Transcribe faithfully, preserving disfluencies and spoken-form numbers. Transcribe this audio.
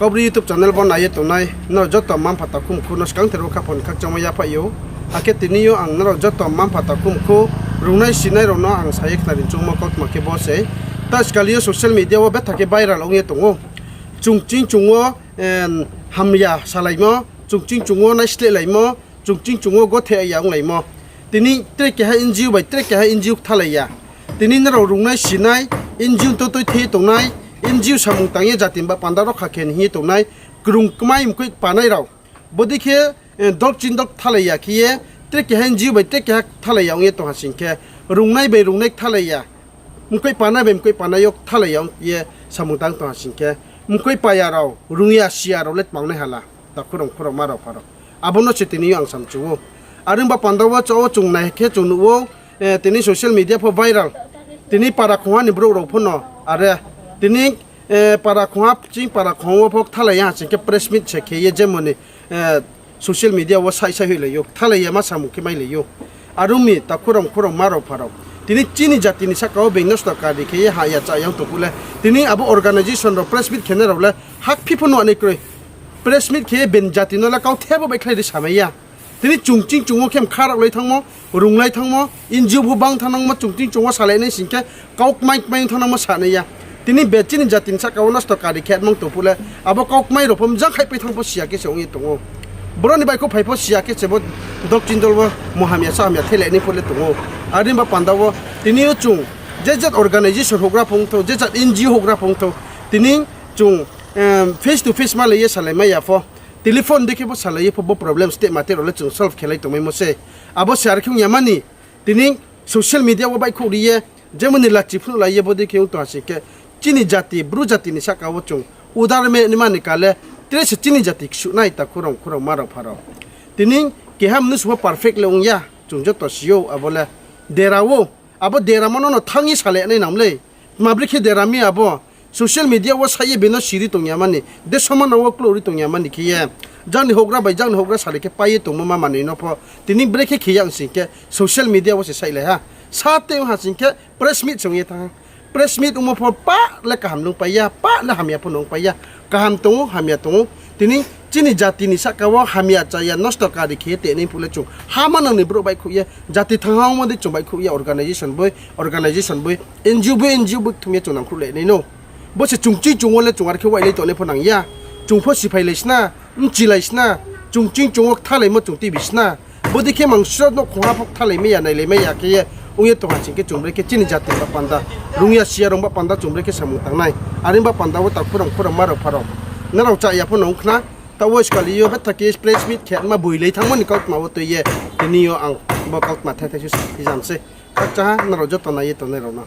Kaubru YouTube channel bo nai ye tongnai nrao joto mma-mpha takhu mkhu no skangther wo khaphang khakchangmo yaphaih ou. Akhe tini yo ang nrao joto mma-mpha takhu mkhu, rungnai sinai rao no ang sa ye khnari choungmo kautma khe bo se. Ta skali yo social media wo betha khe viral ong ye tong ou. Chung ching chung wo hamya salaimo, chung ching chung wo naisleh laimo, chung ching chung wo gothe ya onglaimo. Tini tre keha NGO bai tre keha NGO kthalai ya. Tini nrao rungnai sinai, NGO totoi thei tongnai, NGO samung tang ye jati ni ba panda rokha khe ni hing ye tongnai, krung kmai mkoih panai rao. Bodei khe dol ching dol kthalai ya khe ye, tre keha NGO bai tre keha kthalai ya ong ye tong ha sing khe, rungnai bai rungnai kthalai ya, mkoih panai bai mkoih panai yo kthalai ya ong ye samung tang tong ha sing khe, mkoih paya rao, rung ya si ya rao le tmangnai hala, takhu rao mkhu rao ma rao pha rao. Abo no se tini yo ang samchu ou. Are ong ba panda wo cho wo chung nai khe chung nuh ou, tini social media pho viral. Tini para khongha ni brouh rao pho no, are, tini para khongha, ching para khongha wo pho kthalai ya ha sing khe press meet se khe ye jemoni social media wo saihsai hoihlai ou, kthalai ya ma samung khe mailai ou. Are ong mi takhu rao mkhu rao ma rao pha rao. Tini chini jati ni sahka wo being nosto kari khe ye ha ya chá ya ong tong phuh le. Tini abo organisation rao press meet khenai rao le hakphi pho nuh nai kroi. Press meet khe ye being jati no le kautheh bo baihkhlai ri samai ya. Tini chung ching chung wo khe mkha raolai thanngmo, runglai thanngmo, NGO pho bang thanngmo, chung ching chung wo salai nai sing khe, kau kmai kmai thanngmo sanai ya. Tini be chini jati ni sahka wo nosto kari khe tmang tong phuh le, abo kau kmai rao pho mjang khaihpai thanng pho si ya khe se ong ye tong ou. Boro ni baihkhouh phai pho si ya khe se bo dol ching dol wo munghamya sahamya thelai nai phuh le tong ou. Are ong ba panda wo, tini yo chung je jat organisation houhgra pho ongthou, je jat NGO houhgra pho ongthou, tini chung face to face malai ye salai mai ya pho, telephone dei khe pho salai ye pho bo problem steh ma tei rao le chung solve khelai tongmaimo se. Abo se are khe ong ya mani, tini social media wo baihkhouh ri ye, jemoni lachi phnuhlai ye bodei khe ong tong ha sing khe, chini jati, Bru jati ni sahka wo chung udar me ni mani ka le, tre se chini jati ksuh nai takhu rao mkhu rao ma rao pha rao. Tini keha mnusu pho perfect le ong ya, chung joto si ou, abo le dera ou, abo deramo no no thanng ye salai nai nang mlei. Tma brekhe dera mi abo social media wo sa ye beno siri tong ya mani, desomana wo klouh ri tong ya mani khe ye, jang ni houhgra bai jang ni houhgra salai khe pai ye tongmo ma manoi no pho, tini brekhe khe ya ong sing khe social media wo se sailai ha. Sa tei ong ha sing khe press meet se ong ye thanng ha. Press meet ongmo pho pah le kaham nung pai ya, pah le hamya pho nung pai ya. Kaham tong ou, hamya tong ou. Tini chini jati ni sahka wo hamya chaya nosto kari khe ye tenai phuh le chung ha manang ni brouh baihkhouh ye, jati thanng ha ongmo dei chung baihkhouh ye organisation boi, organisation boi, NGO boi, NGO boi kthum ye chung nangkhruhlai nai no. Bo se chung ching chung wo le chung are khe wailai tongnai pho nang ya. Chung pho siphailai sna, mchilai sna, chung ching chung wo kthalaimo chung tuibi sna. Bodei khe mangso no khongha pho kthalai mai ya, nailai mai ya khe ye ong ye tong ha sing khe chung brekhe chini jati ba panda, rung ya si ya rao ba panda chung brekhe samung tangnai. Are ong ba panda wo takhu rao mkhu rao ma rao pha rao, nrao chá ya pho no ong khna. Taoh wo skali yo betha khe press meet khe ma boilai thanngmo ni kautma wo tui ye, tini yo ang bo kautma thai thai se sa hijam se. Khakchang ha nrao joto nai ye tongnai rao no.